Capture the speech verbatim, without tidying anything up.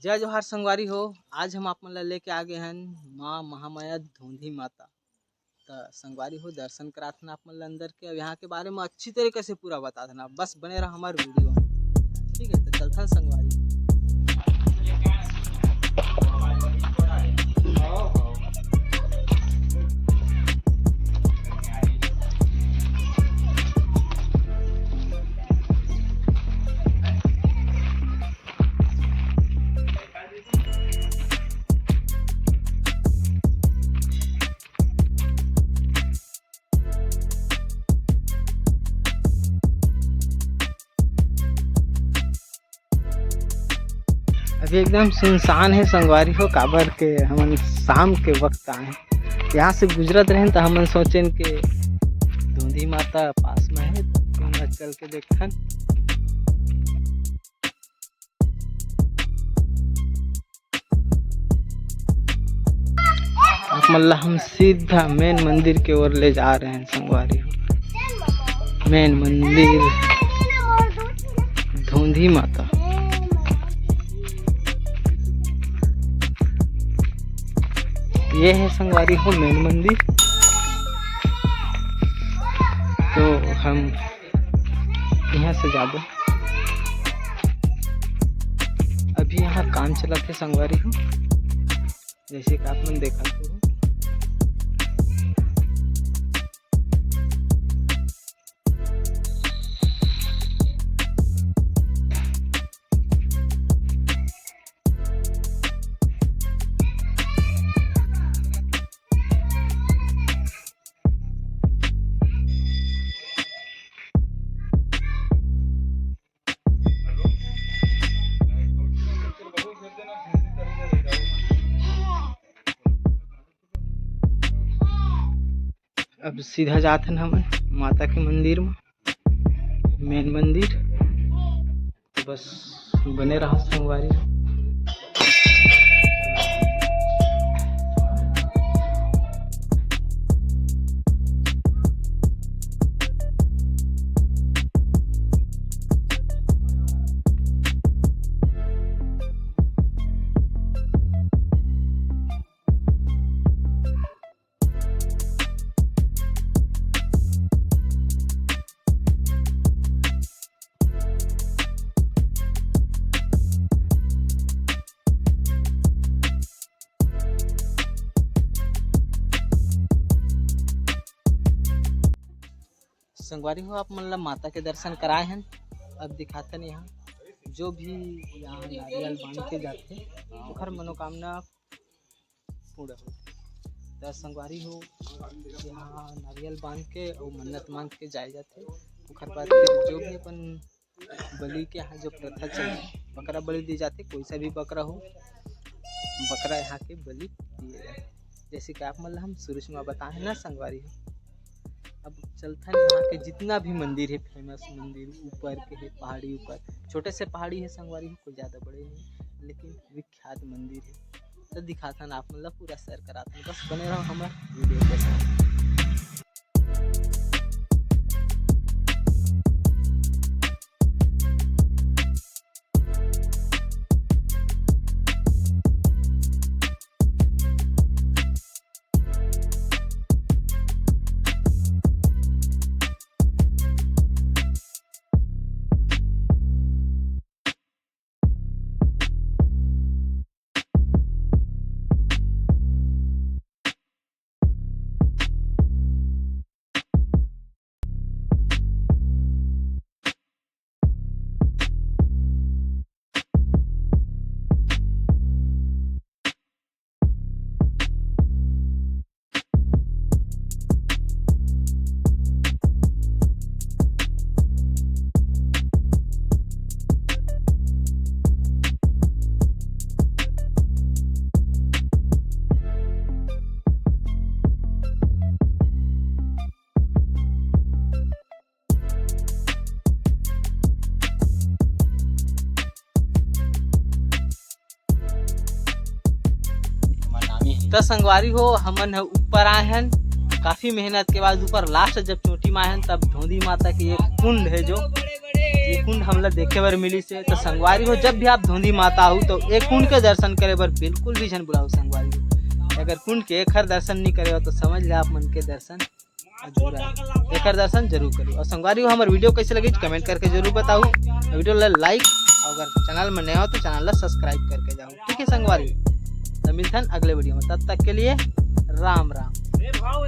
जय जोहार संगवारी हो, आज हम आप मन ला लेके आ गे हन माँ महामाया धोंधी माता। त संगवारी हो, दर्शन कराथन आप मन ला अंदर के, अब यहाँ के बारे में अच्छी तरीके से पूरा बताथन। आप बस बने रहा हमारे वीडियो में, ठीक है? तो चलथन संगवारी। अभी एकदम सुनसान है संगवारी हो, काबर के हमन शाम के वक्त आए हैं। यहाँ से गुजरत रहेन त हमन सोचेन के धोंधी माता पास में है, चल के देखथन। आप मन ला हम सीधा मेन मंदिर के ओर ले जा रहे हैं संगवारी हो। मेन मंदिर धोंधी माता, ये है संगवारी हो मेन मंदिर। तो हम यहाँ से जाबो। अभी यहाँ काम चलत हे संगवारी हो, जैसे कि आप मन देखत हो। अब सीधा जाथन हमन माता के मंदिर म, मेन मंदिर। तो बस बने रहा संगवारी। संगवारी हो, आप मन ला माता के दर्शन कराए हन। अब दिखाथन यहाँ जो भी यहाँ नारियल बांध के जाथे, ओखर मनोकामना पूरा होथे। त संगवारी हो, यहाँ नारियल बांध के अउ मन्नत मांग के जाए जाथे। ओखर बाद फिर जो भी अपन बलि के यहाँ जो प्रथा चलथे, बकरा बलि दिए जाथे, कोई सा भी बकरा हो, बकरा यहाँ के बलि दिए जाथे। जैसे कि आप मन ला हम शुरू से बताए ना संगवारी हो। अब चलथन यहाँ के जितना भी मंदिर है, फेमस मंदिर ऊपर के है, पहाड़ी ऊपर, छोटे से पहाड़ी है संगवारी हो, कोई ज़्यादा बड़े नहीं, लेकिन विख्यात मंदिर है। तो दिखाथन आप मन ला पूरा सैर कराथन, बस बने रहो हमारे वीडियो के साथ। त संगवारी हो, हमन ह ऊपर आए हन काफी मेहनत के बाद। ऊपर लास्ट जब चोटी में आए हन, तब धोंधी माता के एक कुंड है जो, जी कुंड हमला देखे बर मिलिस हे। तो संगवारी हो, जब भी आप धुंधी माता हो तो ए कुंड के दर्शन करे बर बिल्कुल भी झन भुलाहू संगवारी हो। अगर कुंड के एखर दर्शन नहीं करे हो तो समझ ले आप मन के दर्शन अधूरा है। एखर दर्शन जरूर करो। और संगवारी हो, हमर वीडियो कैसे लगी कमेंट करके जरूर बताओ। वीडियो ला लाइक, और अगर चैनल में नया हो तो चैनल ला सब्सक्राइब करके जाओ। ठीक है संगवारी, तो मिलथन अगले वीडियो में, तब तक के लिए राम राम।